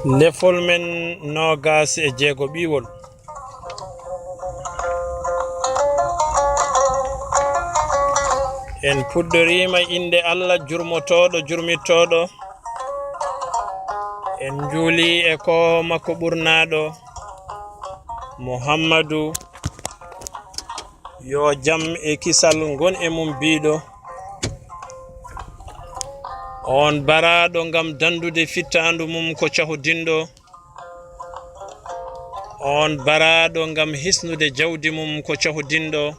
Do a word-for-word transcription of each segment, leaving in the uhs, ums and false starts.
Lefol men noogaas e jeego ɓiwol. En puɗɗoriima innde Allah jurmotooɗo, jurmittooɗo. En njuuli e ko makko ɓurnaaɗo, Muhammadu, yo jam e kisal ngon e mum biiɗo. On baraaɗo ngam dandude fittaandu mum ko cahodinɗo. On baraaɗo ngam hisnude jawdi mum ko cahodinɗo.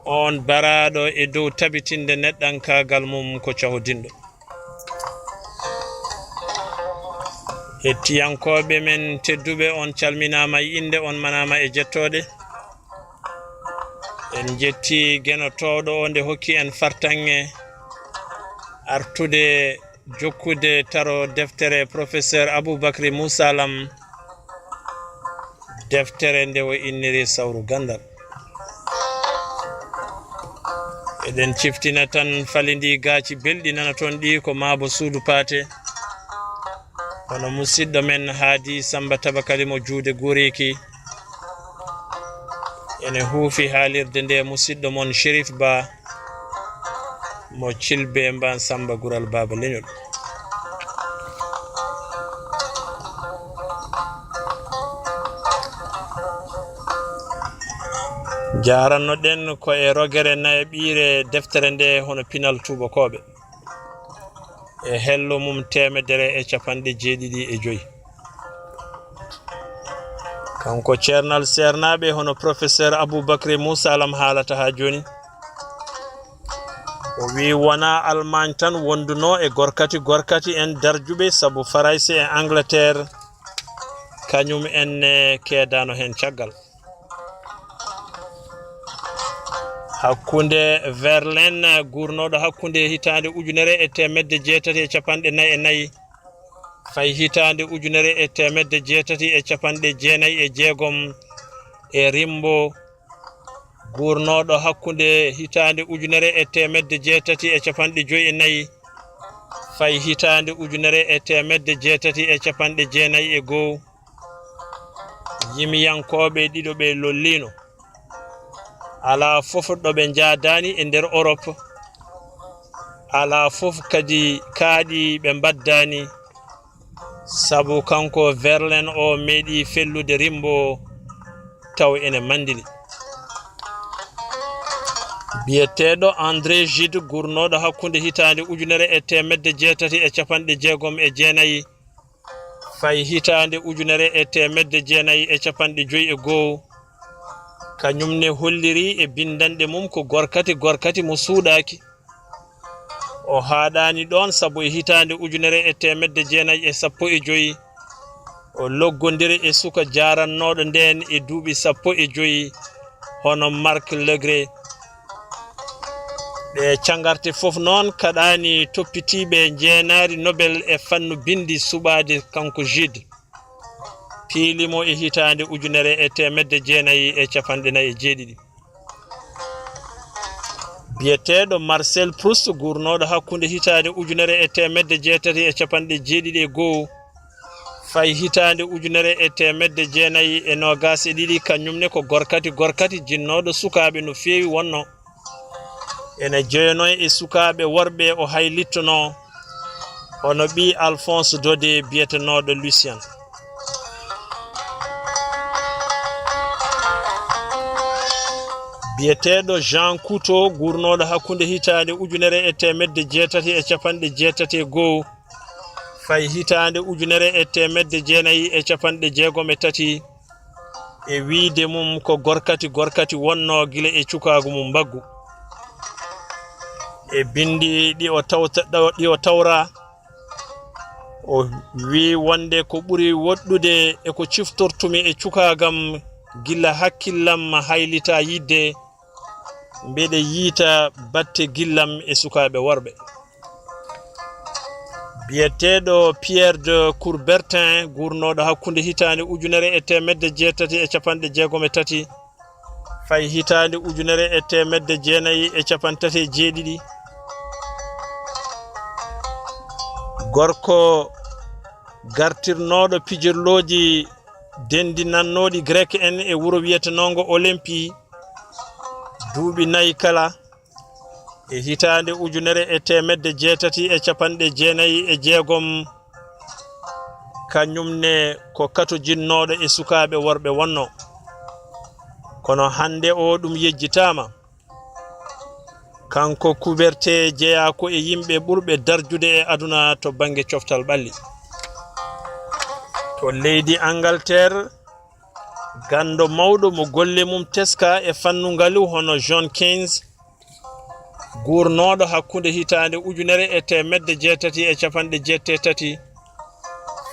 On baraaɗo e dow tabitinde neɗɗankaagal mum ko cahodinɗo. Hettiyankooɓe men tedduɓe, on calminaama e innde, on manaama e jettooɗe. En njetti Geno Toowɗo o nde hokki en fartaŋŋe artude jokkude taro deftere Professeur Aboubacry Moussa Lam, deftere nde o inniri Sawru Ganndal. Eɗen ciftina tan falindi gaaci belɗi nana toon ɗi ko Maabo Suudu Paate, hono musidɗo men Haadi Samba Tabakali mo juude guuriiki, ene huufi haalirde nde musidɗo mon Chérif Ba mo Cilbe Mban Samba Gural Baaba Leñol. Jaaranno ɗen ko e rogere nayaɓiire deftere nde, hono pinal tuubakooɓe, e hello mum teemedere e capanɗe jeeɗiɗi e joy. Kanko ceernal seernaaɓe, hono Professeur Aboubacry Moussa Lam haalata haa jooni. O wiyi wonaa Allemagne tan wonduno e gorkati gorkati en darjuɓe, sabu Farayse e Angleterre kañum en ne keedaano heen caggal. Hakkunde Verlaine, guurnooɗo hakkunde hitaande ujunere e teemedde jeetati e capanɗe nayi e nayi, fay hitaande ujunere e teemedde jeetati e capanɗe jeenayi e jeegom, e Rimbaud, guurnooɗo hakkunde hitaande ujunere e teemedde jeetati e capanɗe joy e nayi, fay hitaande ujunere e teemedde jeetati e capanɗe jeenayi e goo. Yimiyankooɓe ɗiɗo ɓe lolliino. Alaa fof ɗo ɓe njaadaani e nder Orop. Alaa fof kadi kaaɗi ɓe mbaddaani. Sabu kanko Verlaine o meeɗi fellude Rimbaud taw ene manndili. Biyeteeɗo André Gide, guurnooɗo hakkunde hitaande ujunere e teemedde jeetati e capanɗe jeegom e jeenayi, fay hitaande ujunere e teemedde jeenayi e capanɗe joy e goo, kañum ne holliri e binndanɗe mum ko gorkati gorkati mo suuɗaaki. O haaɗaani ɗoon, sabu e hitaande ujunere e teemedde jeenayi e sappo e joy, o loggondiri e suka jaarannooɗo ndeen e duuɓi sappo e joy, hono Marc Legret. Ɗe cangarte fof noon kaɗaani toppitiiɓe njeenaari Nobel e fannu binndi suɓaade kanko Gide. Piili mo e hitaande ujunere e teemedde jeenayi e capanɗe nayi e jeeɗiɗi. Biyeteeɗo Marcel Proust, guurnooɗo hakkunde hitaande ujunere e teemedde jeetati e capanɗe jeeɗiɗi e goo, fay hitaande ujunere e teemedde jeenayi e noogaas e ɗiɗi, kañum ne ko gorkati gorkati jinnooɗo sukaaɓe no feewi wonno. Ene jeyanoo e sukaaɓe worɓe o haylittonoo, hono ɓii Alphonse Daudet biyetenooɗo Lucien. Biyeteeɗo Jean Cocteau, guurnooɗo hakkunde hitaande ujunere e teemedde jeetati e capanɗe jeetati e goo, fay hitaande ujunere e teemedde jeenayi e capanɗe jeegom e tati, e wiyde mum ko gorkati gorkati wonno gila e cukaagu mum mbaggu. E binndi ɗi o tawta-, ɗo-, ɗi o tawra, o wii wonde ko ɓuri woɗɗude e ko ciftortumi e cukaagam gila hakkillam haylita yidde, mbeɗe yiita batte gillam e sukaaɓe worɓe. Biyeteeɗo Pierre de Coubertin, guurnooɗo hakkunde hitaande ujunere e teemedde jeetati e capanɗe jeegom e tati, fay hitaande ujunere e teemedde jeenayi e capanɗe tati e jeeɗiɗi. Gorko gartirnooɗo pijirlooji denndinannooɗi Grek en e wuro wiyetenoongo Olympi duuɓi nayi kala, e hitaande ujunere e teemedde jeetati e capanɗe jeenayi e jeegom, kañum ne ko katojinnooɗo e sukaaɓe worɓe wonno. Kono hannde o ɗum yejjitaama. Kanko Kubertee jeyaa ko e yimɓe ɓurɓe darjude e aduna to bannge coftal ɓalli. To leydi Angalteer, ganndo mawɗo mo golle mum teska e fannu ngalu hono John Keynes, guurnooɗo hakkunde hitaande ujunere e teemedde jeetati e capanɗe jeetati e tati,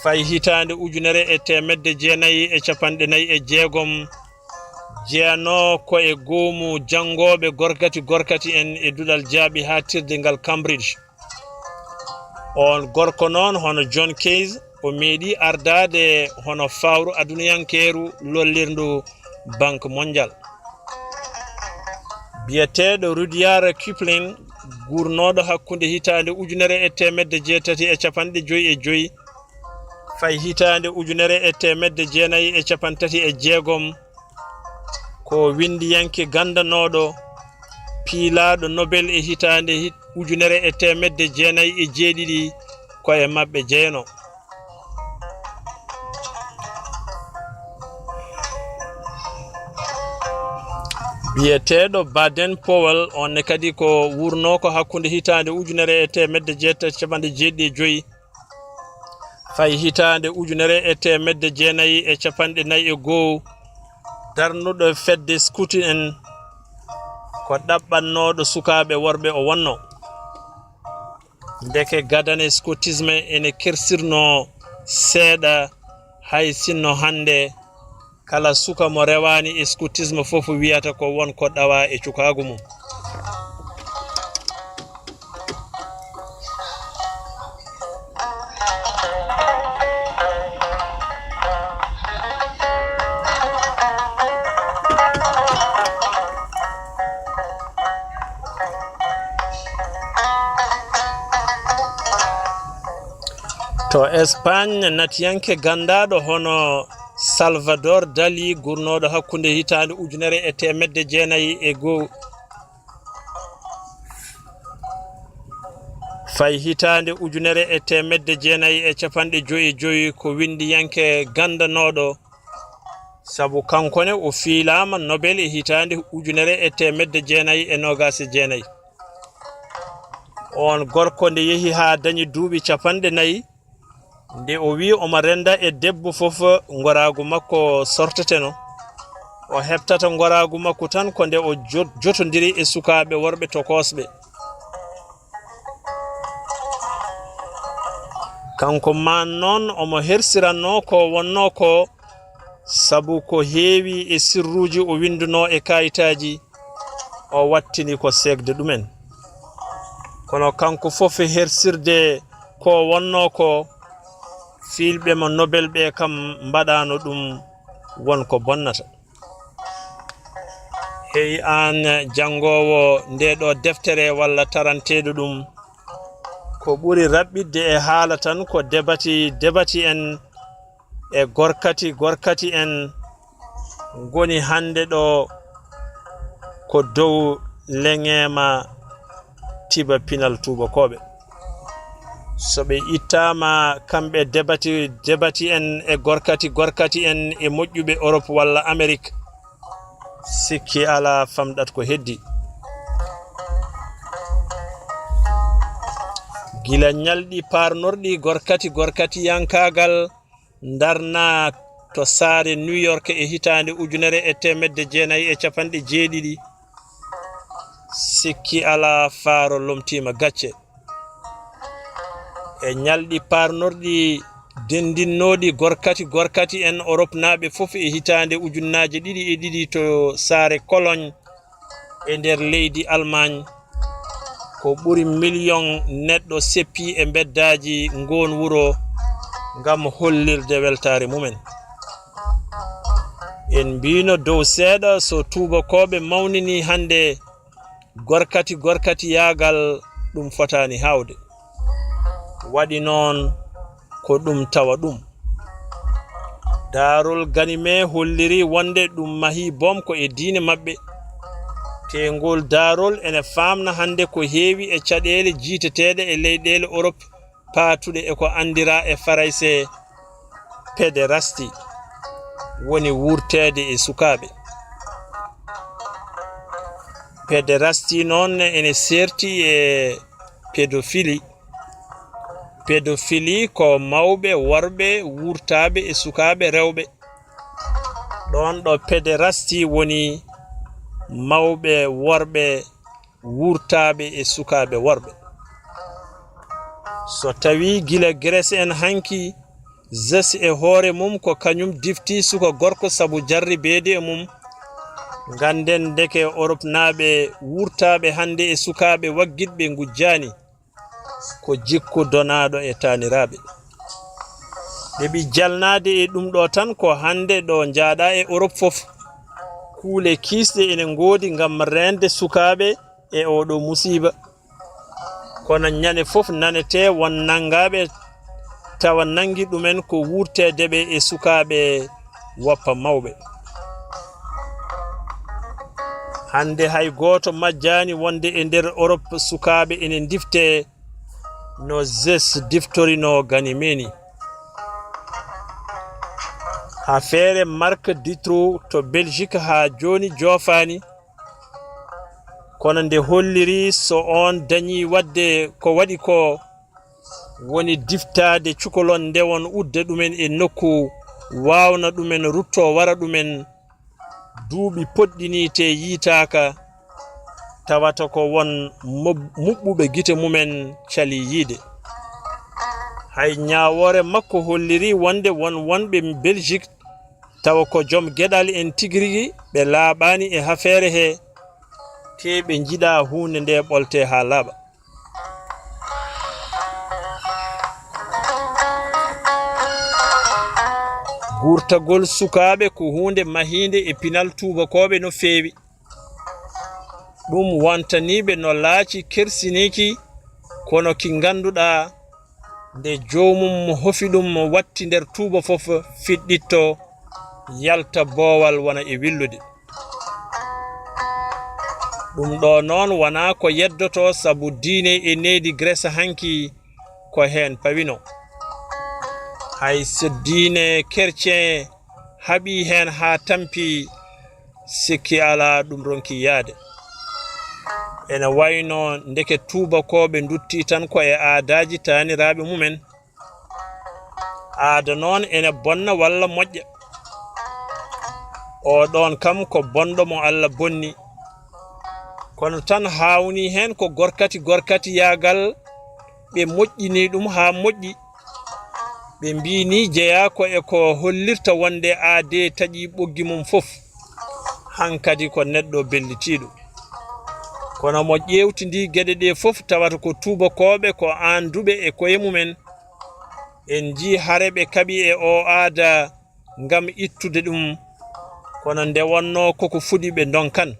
fay hitaande ujunere e teemedde jeenayi e capanɗe nayi e jeegom, jeyanoo ko e goomu janngooɓe gorkati gorkati en e duɗal jaaɓi haaɗtirde ngal Cambridge. Oon gorko noon, hono John Keynes, o meeɗi ardaade hono fawru aduniyankeeru lollirndu Banque Mondiale. Biyeteeɗo Rudyard Kipling, guurnooɗo hakkunde hitaande ujunere e teemedde jeetati e capanɗe joyi e joyi, fay hitaande ujunere e teemedde jeenayi e capanɗe tati e jeegom, ko winndiyanke ganndanooɗo, piilaaɗo Nobel e hitaande hit-, ujunere e teemedde jeenayi e jeeɗiɗi, ko e maɓɓe jeyanoo. Biyeteeɗo Baden Powell, on ne kadi ko wurnoo ko hakkunde hitaande ujunere e teemedde jeetati e capanɗe jeeɗiɗi e joyi, fay hitaande ujunere e teemedde jeenayi e capanɗe nayi e goo, darnuɗo fedde Scout en, ko ɗaɓɓannooɗo sukaaɓe worɓe o wonno. Ndeke gadane scoutisme ene kersirnoo seeɗa, hay sinno hannde kala suka mo rewaani e scoutisme fof wiyata ko won ko ɗawa e cukaagu mum. To Espagne, natiyanke ganndaaɗo hono Salvador Dali, gurnooɗo hakkunde hitaande ujunere e teemedde jeenayi e goo, fay hitaande ujunere e teemedde jeenayi e capanɗe joyi e joyi, ko winndiyanke ganndanooɗo, sabu kanko ne o fiilaama Nobel e hitaande ujunere e teemedde jeenayi e noogaas e jeenayi. Oon gorko, nde yehi haa dañi duuɓi capanɗe nayi, nde o wiyi omo rennda e debbo fof, ngoraagu makko sorteteno. O heɓtata ngoraagu makko tan ko nde o jo-, jotondiri e sukaaɓe worɓe tokoosɓe. Kanko maan noon omo hersiranno ko wonno ko, sabu ko heewi e sirruuji o winnduno e kaayitaaji, o wattini ko seekde ɗumen. Kono kanko fof e hersirde ko wonno ko, fiilɓe mo Nobel ɓe kam mbaɗaano ɗum won ko bonnata. Hey aan janngoowo nde ɗo deftere walla taranteeɗo ɗum, ko ɓuri raɓɓiɗde e haala tan ko debati, debati en e gorkati, gorkati en ngoni hannde ɗo ko dow leŋeema tiba pinal tuubakooɓe. So ɓe ittaama kamɓe debati, debati en e gorkati, gorkati en e moƴƴuɓe Europe walla Amerik, sikki alaa famɗat ko heddi. Gila ñalɗi paarnorɗi gorkati, gorkatiyankaagal ndarnaa to saare New York e hitaande ujunere e teemedde jeenayi e capanɗe jeeɗiɗi, sikki alaa faaro lomtiima gacce. E ñalɗi paarnorɗi dendinnooɗi gorkati, gorkati en Oropnaaɓe fof e hitaande ujunnaaje ɗiɗi e ɗiɗi to saare Cologne e nder leydi Allemagne, ko ɓuri miliyoŋ neɗɗo seppi e mbeddaaji ngoon wuro ngam hollirde weltaare mumen. En mbiino dow seeɗa, so tuubakooɓe mawnini hannde gorkati, gorkatiyaagal, ɗum fotaani haawde. Waɗi noon, ko ɗum tawa ɗum. Daarol Ganime holliri wonde ɗum mahi boom ko e diine maɓɓe. Te ngol daarol ene faamna hannde ko heewi e caɗeele jiiteteeɗe e leyɗeele Orop paatuɗe e ko anndiraa e Farayse pederasti, woni wuurteede e sukaaɓe. Pederasti noon ene seerti e pedofili. Pedofili ko mawɓe worɓe wuurtaaɓe e sukaaɓe rewɓe. Ɗoon ɗo pederasti woni mawɓe worɓe wuurtaaɓe e sukaaɓe worɓe. So tawii gila Grece en hanki, Zeus e hoore mum ko kañum difti suka gorko sabu jarribeede e mum, ngannden ndeke Oropnaaɓe wuurtaaɓe hannde e sukaaɓe waggitɓe ngujjaani, ko jikku donaaɗo e taaniraaɓe. Ɓe ɓi jalnaade e ɗum ɗo tan ko hannde ɗo njaaɗa e Orop fof. Kuule kiisɗe ene ngoodi ngam reende sukaaɓe e oɗo musiiba. Kono ñande fof nanetee won nanngaaɓe tawa nanngi ɗumen ko wuurteede ɓe e sukaaɓe woppa mawɓe. Hannde hay gooto majjaani wonde e nder Orop sukaaɓe ene ndiftee no Zeus diftorinoo Ganime ni. Haa feere Marc Dutroux to Belgique haa jooni joofaani, kono nde holliri so oon dañii waɗde ko waɗi ko, woni diftaade cukalon ndewon udda ɗumen e nokku, waawna ɗumen ruttoo wara ɗumen duuɓi poɗɗi nii te yiytaaka, tawata ko won mob-, muɓɓuɓe gite mumen calii yiyde. Hay ñaawoore makko holliri wonde won wonɓe Belgique tawa ko joom geɗal en tigi rigi, ɓe laaɓaani e hafeere he, te ɓe njiɗa huunde nde ɓolte haa laaɓa. Guurtagol sukaaɓe ko huunde mahiinde e pinal tuubakooɓe no feewi. Ɗum wontaniiɓe no laaci kersiniiki, kono ki ngannduɗaa nde joomum mo hofi ɗum mo watti nder tuuba fof fiɗɗitto, yalta boowal wona e willude. Ɗum ɗo noon wonaa ko yeddoto sabu diine e nehdi Grece hanki ko heen pawino. Hay so diine kercen haɓii heen haa tampi, sikki alaa ɗum ronki yahde. Ene wayno ndeke tuubakooɓe nduttii tan ko e aadaaji taaniraaɓe mumen. Aada noon ene bonna walla moƴƴa. Oo ɗoon kam ko bonɗo mo Alla bonni. Kono tan haawnii heen ko gorkati gorkatiyaagal, ɓe moƴƴini ɗum haa moƴƴi. Ɓe mbii nii jeyaa ko e ko hollirta wonde aadee taƴii ɓoggi mum fof. Hankadi ko neɗɗo bellitiiɗo. Kono mo ƴeewtindii geɗe ɗee fof tawata ko tuubakooɓe ko aanduɓe e koye mumen. En njii hare ɓe kaɓi e oo aada ngam ittude ɗum. Kono nde wonnoo koko fuɗi ɓe ndonkan.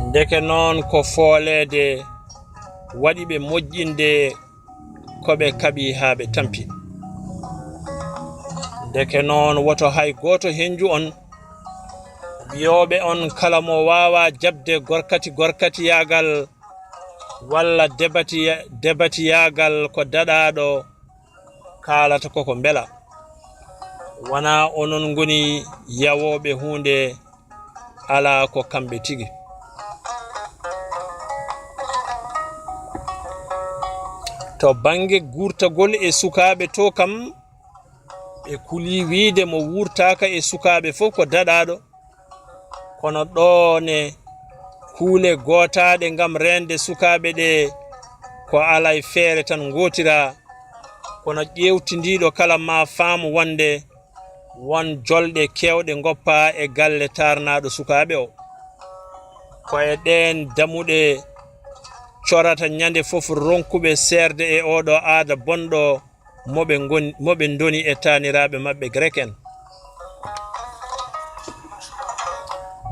Ndeke noon ko fooleede waɗi ɓe moƴƴinde ko ɓe kaɓi haa ɓe tampi. Ndeke noon woto hay gooto hennju on, wiyooɓe on kala mo waawaa jaɓde gorkati gorkatiyaagal walla debatiya-, debatiyaagal ko daɗaaɗo, kaalata koko mbela. Wonaa onon ngoni yawooɓe huunde, alaa ko kamɓe tigi. To bannge guurtagol e sukaaɓe to kam, ɓe kulii wiyde mo wuurtaaka e sukaaɓe fof ko daɗaaɗo. Kono ɗoo ne kuule gootaaɗe ngam reende sukaaɓe ɗe ko alay feere tan ngootira, kono ƴeewtindiiɗo kala ma faamu wonde won jolɗe keewɗe ngoppaa e galle taarnaaɗo sukaaɓe o. Ko e ɗeen damuɗe corata ñande fof ronkuɓe seerde e oɗo aada bonɗo mo ɓe ngoni, mo ɓe ndoni e taaniraaɓe maɓɓe Grek en.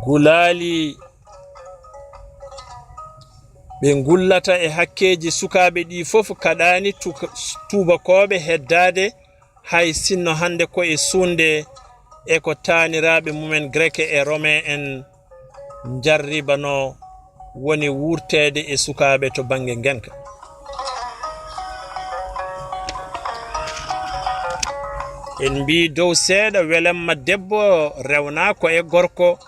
Gulaali ɓe ngullata e hakkeeji sukaaɓe ɗi fof kaɗaani tuka-, tuubakooɓe heddaade, hay sinno hannde ko e suunde e ko taaniraaɓe mumen Greke e Romen en njarribanoo woni wuurteede e sukaaɓe to bannge ngenka. En mbii dow seeɗa welamma debbo rewnaa ko e gorko,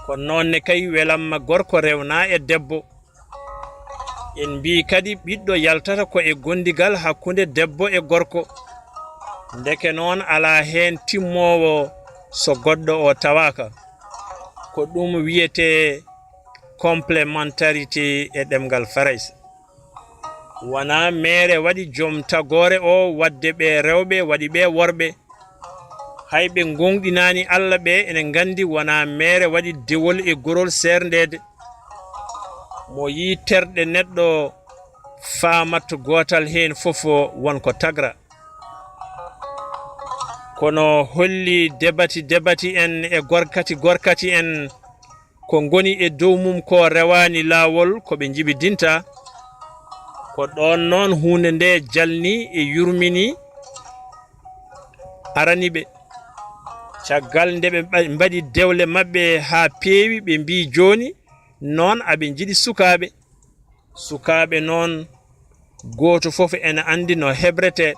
ko noon ne kay welamma gorko rewnaa e debbo. En mbii kadi ɓiɗɗo yaltata ko e gondigal hakkunde debbo e gorko. Ndeke noon alaa heen timmoowo so goɗɗo o tawaaka. Ko ɗum wiyetee complémentarité e ɗemngal Farayse. Wonaa meere waɗi joom tagoore o waɗde ɓe rewɓe, waɗi ɓe worɓe. Hay ɓe ngoongɗinaani Alla ɓe ene nganndi wonaa meere waɗi dewol e gorol seerndeede. Mo yii terɗe neɗɗo faamat gootal heen fof won ko tagra. Kono holli debati debati en e gorkati gorkati en ko ngoni e dow mum ko rewaani laawol ko ɓe njibidinta. Ko ɗoon noon huunde nde jalni e yurmini arani ɓe. Caggal nde ɓe mba-, mbaɗi dewle maɓɓe haa peewi, ɓe mbii jooni noon aɓe njiɗi sukaaɓe. Sukaaɓe noon, gooto fof ene anndi no hebretee.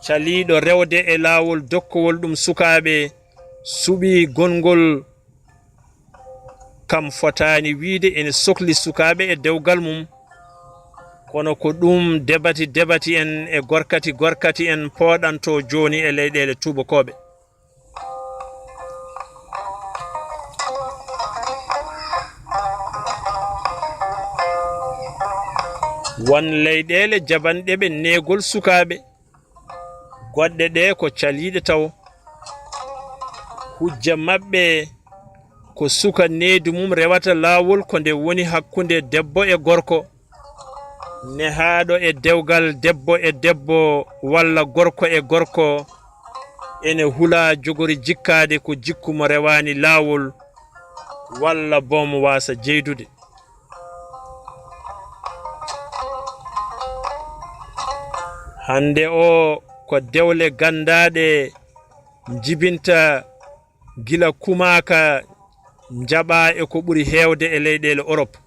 Caliiɗo rewde e laawol dokkowol ɗum sukaaɓe, suɓii gongol, kam fotaani wiyde ene sokli sukaaɓe e dewgal mum. Kono ko ɗum debati debati en e gorkati gorkati en pooɗantoo jooni e leyɗeele tuubakooɓe. Won leyɗeele jaɓanɗe ɓe neegol sukaaɓe, goɗɗe ɗe ko caliiɗe tawo. Hujja maɓɓe ko suka needi mum rewata laawol ko nde woni hakkunde debbo e gorko. Nehaaɗo e dewgal debbo e debbo walla gorko e gorko ene hula jogori jikkaade ko jikku mo rewaani laawol walla bom waasa jeydude. Hannde o ko dewle ganndaaɗe njibinta gila kumaaka njaɓaa e ko ɓuri heewde e leyɗeele Orop.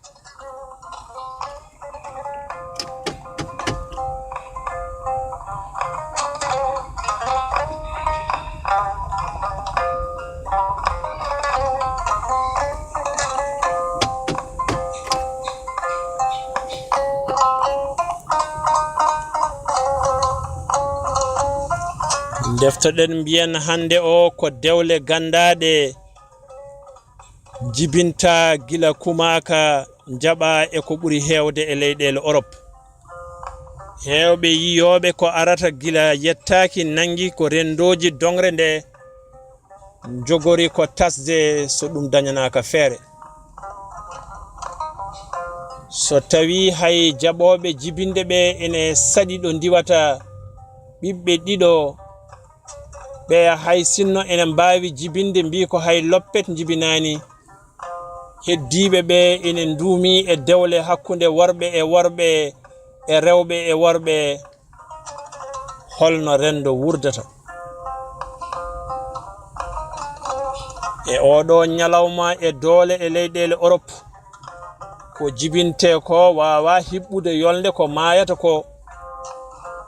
Ndeftoɗen mbiyen hannde o ko dewle ganndaaɗe jibinta gila kumaaka njaɓa e ko ɓuri heewde e leyɗeele Orop. Heewɓe yiyooɓe ko arata gila yettaaki nanngi ko renndooji doŋre nde njogori ko tasde so ɗum dañanaaka feere. So tawii hay jaɓooɓe jibinde ɓe ene saɗi ɗo ndiwata ɓiɓɓe ɗiɗo, ɓeya hay sinno ene mbaawi jibinde mbii ko hay loppet njibinaani, heddiiɓe ɓe ene nduumi e dewle hakkunde worɓe e worɓe e rewɓe e worɓe. Holno renndo wurdata? E oɗo ñalawma e doole e leyɗeele Orop, ko jibintee ko waawaa hiɓɓude yolnde ko maayata ko.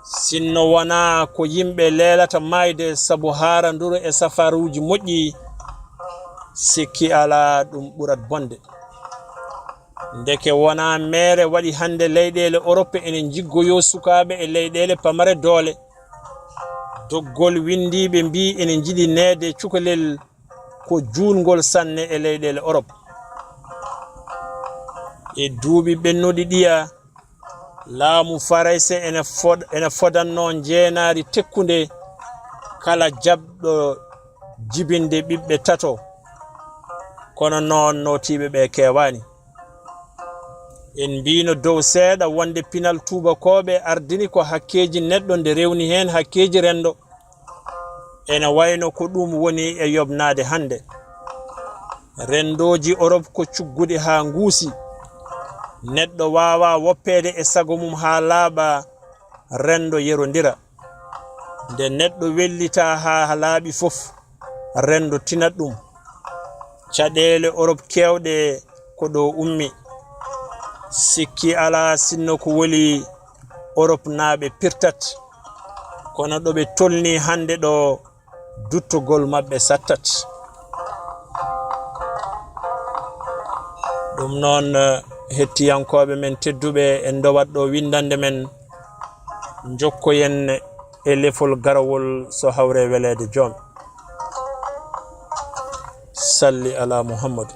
Sinno wonaa ko yimɓe leelata maayde sabu haaranduru e safaruuji moƴƴi, sikki alaa ɗum ɓurat bonde. Ndeke wonaa meere waɗi hannde leyɗeele Orop ene njiggoyoo sukaaɓe e leyɗeele pamare doole. Doggol winndiiɓe mbii ene njiɗi neede cukalel ko juutngol sanne e leyɗeele Orop. E duuɓi ɓennuɗi ɗiya, Laamu Farayse ene fod- ene fodannoo njeenaari tekkunde kala jaɓɗo jibinde ɓiɓɓe tato. Kono noon nootiiɓe ɓe keewaani. En mbiino dow seeɗa wonde pinal tuubakooɓe ardini ko hakkeeji neɗɗo nde rewni heen hakkeeji renndo. Ene wayno ko ɗum woni e yoɓnaade hannde. Renndooji Orop ko cugguɗi haa nguusi. Neɗɗo waawaa woppeede e sago mum haa laaɓa, renndo yerondira. Nde neɗɗo wellitaa haa laaɓi fof, renndo tinat ɗum. Caɗeele Orop keewɗe ko ɗo ummi. Sikki alaa sinno ko woli Oropnaaɓe pirtat. Kono ɗo ɓe tolni hannde ɗo, duttogol maɓɓe sattat. Ɗum noon, eh, hettiyankooɓe men tedduɓe, en ndowat ɗo winndannde men, njokkoyen e lefol garawol so hawre weleede joom. Salli ala Muhammadu.